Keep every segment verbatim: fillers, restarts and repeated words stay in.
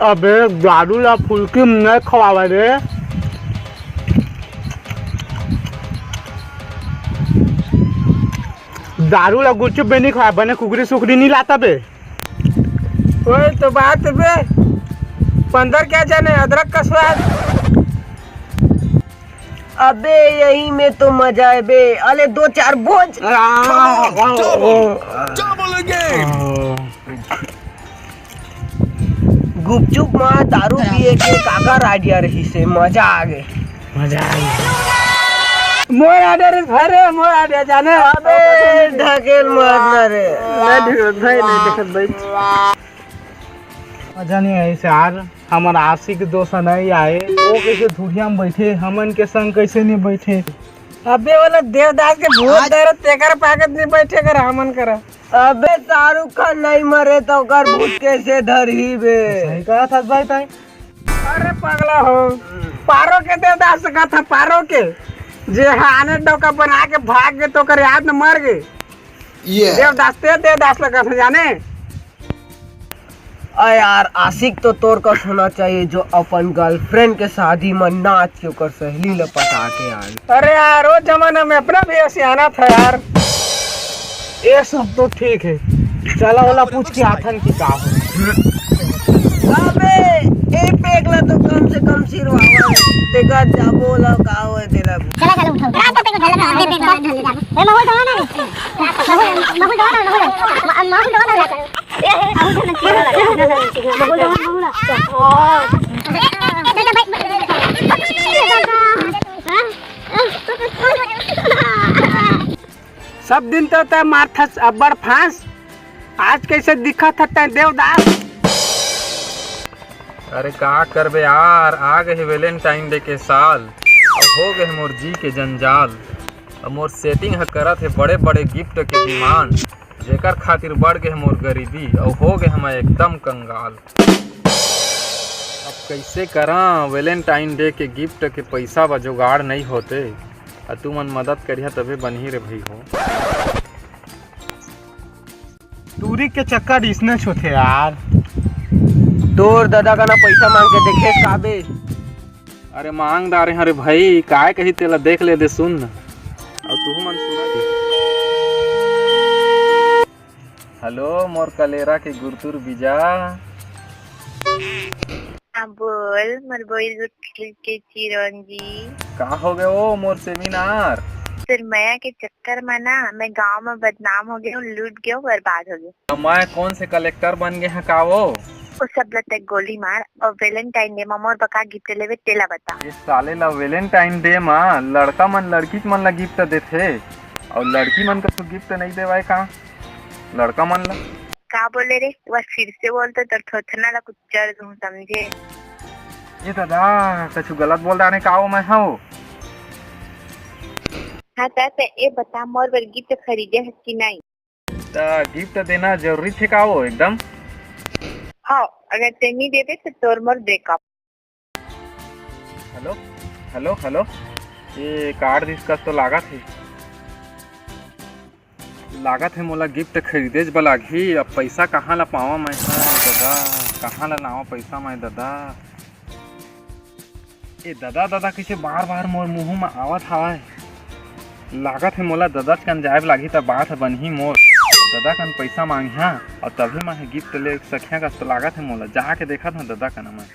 अबे, दारू ला फुल्की में नहीं खवावे रे। दारू ला गुपचुप में नहीं खवावे, बने कुकरी सुकरी नहीं लाता बे। ओए तो बात बे, बंदर क्या जाने अदरक का स्वाद। अबे, यही में तो मजा है बे। अले दो चार बोझ। Double, double again। गुपचुप मा दारू पिए के काकर idea रहिसे, मजा आ गे। मजा आ गे। मोर idea रे, अरे मोर idea जाने। अबे ढकेल मत ना रे। नहीं ढकेल भाई, नहीं ढकेल भाई। मजा नहीं आइस यार, हमर आशिक दोस्त नहीं आए, वो कैसे धुरिया में बैठे, हमन के संग कैसे नहीं बैठे। अबे वाला देवदास के भूत धरे, तेकर पाकत नहीं बैठे कर हमन करा। अबे शाहरुख खान नहीं मरे तो ओकर भूत कैसे धरही बे? सही कहा था भाई ताई। अरे पगला हो, पारो के देवदास से कहा था, पारो के जे हाने डोका बना के भाग गए तो ओकर याद न मर गए। ये देवदास ते देवदास लगा था जाने। अ यार, आशिक तो तोर कस होना चाहिए जो अपन girlfriend के शादी में नाच के ओकर सहेली ल पटा के आए। अरे यार, वो जमाना में अपना भी सियाना था यार। ये सब तो ठीक है, चला ओला पूछ के आथन की का हो। अबे, ए पेगला तो कम से कम सिरवावा रे। तेका जाबो ओला का होए तेला। चला, चला, उठाओ। रात तक झलक रहा है, देख, देख, देख, देख। ए, महुआ दवा ना रे। महुआ दवा ना, महुआ। म-, महुआ दवा ना रे। सब दिन तो तैं मारथस अब्बड़ फांस, आज कैसे दिखत ह तैं देवदास? अरे का करबे यार, आ गए Valentine Day के साल, अब हो गए मोर जी के जंजाल। अब मोर setting ह करत हे बड़े बड़े gift के demand, जेकर खातिर बढ़ गए मोर गरीबी, अउ हो गए मैं एकदम कंगाल। अब कैसे करा, Valentine Day के gift के पैसा बा जुगाड़ नहीं होते, आ तुमन मदद करिहा तभे बनही रे भाई हो। टूरी के चक्कर इसने होथे यार। तोर ददा कना पैसा मांग के देखे काबे? अरे मांग डारे हरे भाई, काय कही तेला देख ले दे सुन। अउ तू मन सुना दे। Hello मोर कलेरा के गुरतुर बीजा। हाँ बोल मोर बोइर गुरतुर के चिरंजी। का हो गए ओ मोर seminar? तोर मया के चक्कर में ना मैं गांव में बदनाम हो गया हूँ, लूट गया हूँ, बर्बाद हो गया। मैं कौन से collector बन गए हैं का वो? वो सब ल तक गोली मार और Valentine Day में मोर बका gift लेवे तेला बता। ये साले ला Valentine Day में लड़का मन लड़की मन ला gift देथे और लड़की मन का तो gift नहीं देवाए का लड़का मन ला? का बोले रे? वह फिर से बोल तो तोर थोथना ला कुछ चढ़ दूं समझे। ये दादा, कछु गलत बोल डारे का वो मैं हूँ? हाँ त, त ए बता मोर बर gift खरीदे हस कि नहीं? त gift देना जरूरी थे का वो एकदम? हाँ, अगर ते नहीं देबे तो तोर मोर breakup। Hello, hello, hello। ये card दिस कस तो लागत हे। लागत हे मोला gift खरीदेच बर लागही। अब पैसा कहाँ ला पावा मैं हा ददा, कहाँ ला लावा पैसा मैं ददा? ए ददा, ददा कइसे बार बार मोर मुंह म आवत हवय? लागत हे मोला ददा कन जाए बर लागही, त बात ह बनही मोर। ददा कन पैसा मांगिहा अउ तभे मैं ह gift ले सकिहा कस तो लागत हे मोला। जाके देखत हंव ददा कन मैं।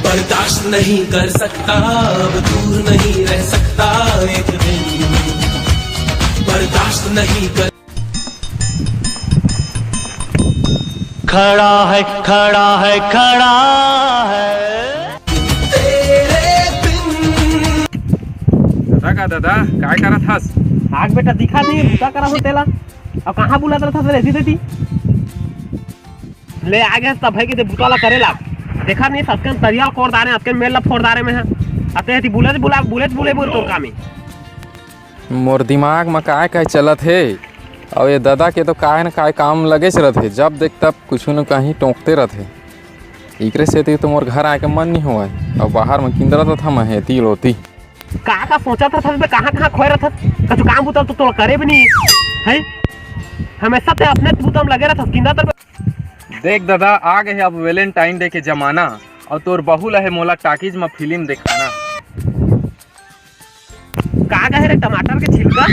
बर्दाश्त नहीं कर सकता, अब दूर नहीं रह सकता एक दिन। बर्दाश्त नहीं कर खड़ा है, खड़ा है, खड़ा है। ददा का ददा, काय करत हस? आग बेटा, दिखा नहीं, का करत हो तेला? अब कहाँ बुलात रहत हस रे, सीधे ती? ले आ गए तब भाई के ते बुता ला करे ला। देखा नहीं, अतकन तरिया फोड़ डारे, अतकन मेल ला फोड़ डारे में है। अते ती बुलेट बुला, बुलेट बुले बोल तोर कामी। मोर दिमाग म काय-काय चलत हे, अउ ये ददा के तो काय न काय काम लगेच रथे, जब देख तब कुछु न कहीं टोंकते रथे। इकरे सेती तो मोर घर आए के मन नइ होवय, अउ बाहर म किंदरत रथंव मैं एती ल ओती। का-का सोचत रथस बे, कहाँ-कहाँ खोए रथस, कछु काम बुता तो तोला करे भी नहीं है, हमेशा ते अपने बुता म लगे रथस, किंदरत देख ददा, आ गए अब Valentine Day के जमाना, अउ तोर बहू ल हे मोला टाकीज म फिल्म देखाना। का कहे रे, टमाटर के छिलका?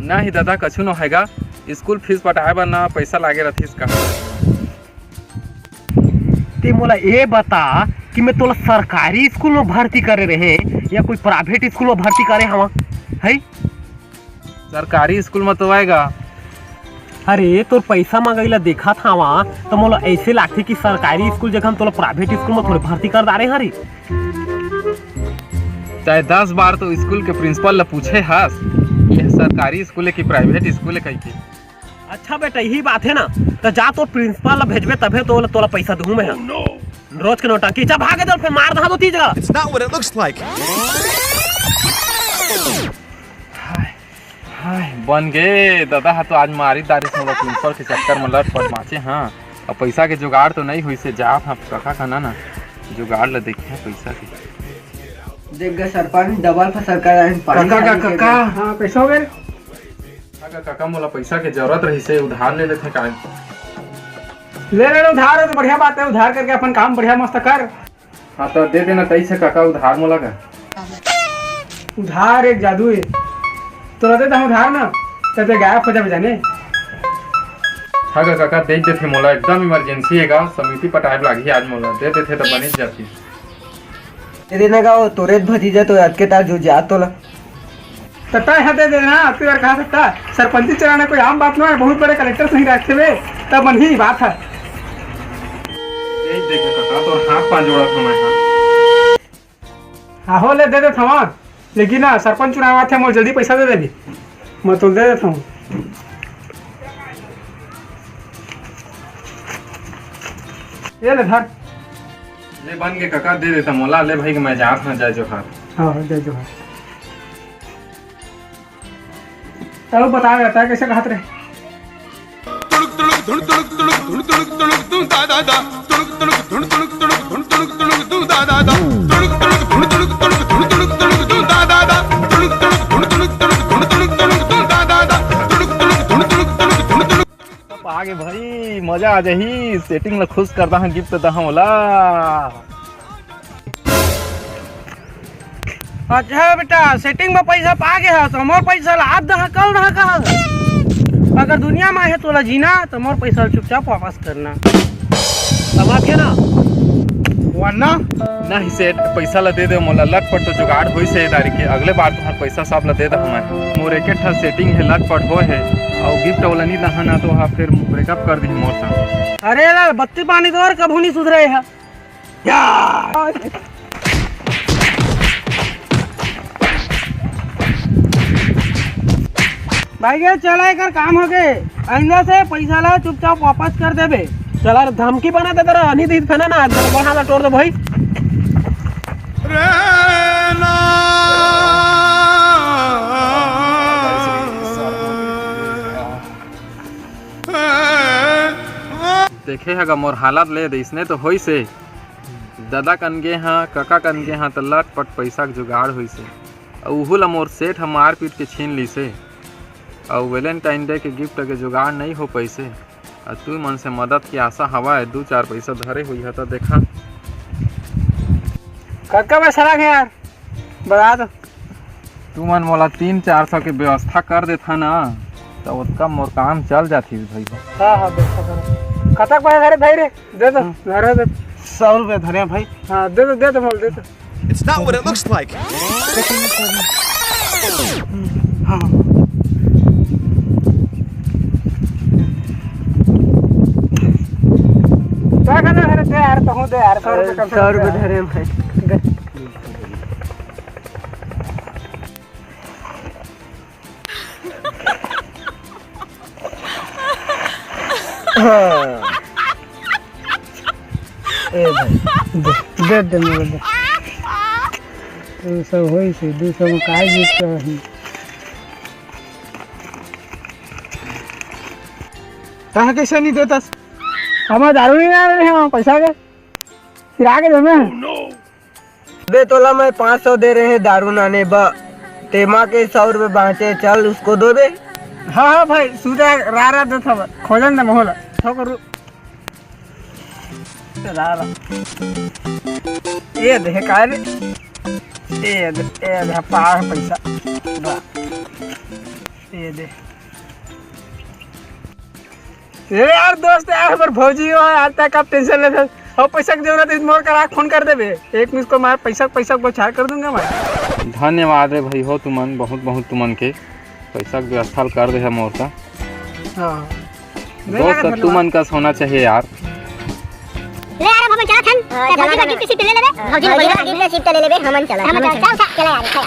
नहीं ददा, कछु नो हे गा, स्कूल फीस पटाए बर ना पैसा लागे रथिस कहा। ते मोला ये बता कि मैं तोला सरकारी स्कूल में भर्ती करे रहे या कोई प्राइवेट स्कूल में भर्ती करे हवा, है? सरकारी स्कूल में तो आएगा। अरे, तोर पैसा मंगई ला देखत हवा, तो मोला ऐसे लागथे कि सरकारी स्कूल जगह हम तोला प्राइवेट स्कूल में थोड़े भर्ती कर डारे हरी। चाहे दस बार तो स्कूल के प्रिंसिपल ला पूछे हस कि यह सरकारी स्कूल है कि प्राइवेट स्कूल है कह के। अच्छा बेटा, यही बात है ना, तो जा तो प्रिंसिपल ला भेजबे तभे तो तोला पैसा दूँ मैं। रोज के नौटंकी, जा भागे दो, फिर मार दहा दो तीज ला। It's not what it looks like. हाय, हाय, बन गे। ददा हा तो आज मारी दारी मोला प्रिंसिपल के चक्कर में लटपट बाँचे। हाँ, अब पैसा के जुगाड़ तो नहीं हुई से, जात हाँ कका का ना ना जुगाड़ ला देखे हैं पैसा के। देख गे सरपंच, डबल फसल कर रहे हैं, पानी कका का, खाने के कका। हाँ, कैसे हो गए? कका, कका, मोला पैसा के जरूरत रही से उधार ले लेते का? ले ले, उधार है तो बढ़िया बात है, उधार करके अपन काम बढ़िया मस्त कर। हाँ, तो दे देना तई से काका उधार मोला का। उधार एक जादू है, तोला दे दहूँ उधार ना, तब ते गायब हो जाबे जाने। हाँ गा काका, दे देथे मोला, एकदम इमरजेंसी हे गा, समिति पटाए लागही आज मोला, दे देथे त बनिच जाती। दे देना गा, वो तोरे भतीजा तो अतके तार जो जा तोला। त तय ह दे देना, अतकी बार कहा सकता। सरपंची चलाना कोई आम बात ना है, बहुत बड़े कलेक्टर सही रखे हुए, तब मन ही बात है। यही देख काका, तोर हाथ पाँव जोड़त हूँ मैं, हाँ। आहो, ले दे देत हवा, लेकिन ना, सरपंच चुनाव आथे, मोर जल्दी पैसा दे देबी, मैं तो दे देत हूँ। ये ले धर। ले बन के काका, दे देता मोला, ले भाई के मैं जात हूँ, जय जोहार। हाँ, हाँ, जय जोहार। तब बतावे, तय कैसे कहत रहे? आ गे भाई, मजा आ जाही। सेटिंग ला खुश कर दहा, गिफ्ट दहा ओला। अच्छा बेटा, सेटिंग में पैसा पा गे हस, मोर पैसा ला आज दहा, कल दहा कहा। अगर दुनिया में हे तोला जीना, तो मोर पैसा ला चुपचाप वापस करना। समझ गे ना? वरना? नहीं सेठ, पैसा ला दे दे मोला, लटपट तो जुगाड़ होइस हे दारी के, अगले बार तुहार पैसा सब ला दे दहा मैं। मोर एक ठा सेटिंग हे, लटपट होए हे, अउ गिफ्ट वाला नी दहा ना तो हा फिर ब्रेकअप कर दिही मोर संग। अरे यार, बत्ती पानी तो और कभू नहीं सुधरे है। भाई गे, चला एकर काम हो गे। आइंदा से पैसा ला चुपचाप वापस कर देबे। चला रे, धमकी बना दे तेरा, नहीं दी फेना ना, बढ़ा ला तोड़ दे भाई। देखे हगा मोर हालत ले दे, इसने तो होइस हे। ददा कन गे हाँ, कका कन गे हाँ, त लटपट पइसा के जुगाड़ होइस हे। अउ उहू ल मोर सेठ ह मारपीट के छीन लिस हे। अउ Valentine Day के गिफ्ट के जुगाड़ नइ हो पइस हे। अउ तुमन से मदद के आशा हवय, दू चार पइसा धरे होइहा त देखा। कतका पइसा लगे यार? बता दो। तुमन मोला तीन चार सौ के व्यवस्था कर देथा ना, त ओतका मोर काम चल जाथे भइया। हाँ, हाँ, व्यवस्था करो। कतक पइसा धरे भाई रे? दे दो, हाँ। धरे दे। सौ रुपया धरे भाई। हाँ, दे दो, दे दो, मोल दे दो। It's not what it looks like. हाँ। का करना धरे? दे यार, तहूँ दे यार, सौ रुपया कम से कम सौ रुपया दे यार। धरे भाई। हाँ। ए भाई, दे, दे दे मोला दे। दू सौ होइस हे, दू सौ में काय जीत के रही? कहाँ कइसे नहीं देता? हमार दारू नहीं आ रहे हैं, पइसा के। फिर आगे दे मैं। बे तोला मैं पाँच सौ दे रहे दारू नाने बा, तेमा के सौ रुपये बाँचे, चल उसको दो बे। हाँ, हाँ भाई, सुधा रा रा दे था, खोजन दे मोला, ठोकर। चला ला। ये दे, का रे? ये दे, ये दे, पा पैसा। बा। ये दे। ए यार दोस्त, यार, हमर भौजी हो यार, तैं का tension लेथस? अउ पैसा के जरूरत हे, मोर करा phone कर देबे। एक miss call मार, पैसा, पैसा बौछार कर दूंगा मैं। धन्यवाद रे भाई हो तुमन, बहुत, बहुत तुमन के पैसा के व्यवस्था कर दे हे मोर का। हाँ। दोस्त, तुमन कस होना चाहिए यार। ले यार, अब हमन चलत हन। हाँ, तैं भौजी ला gift receipt ले लेबे। भौजी ला gift receipt ले लेबे, हमन चलत हन। चल, चल, चल यार, चल।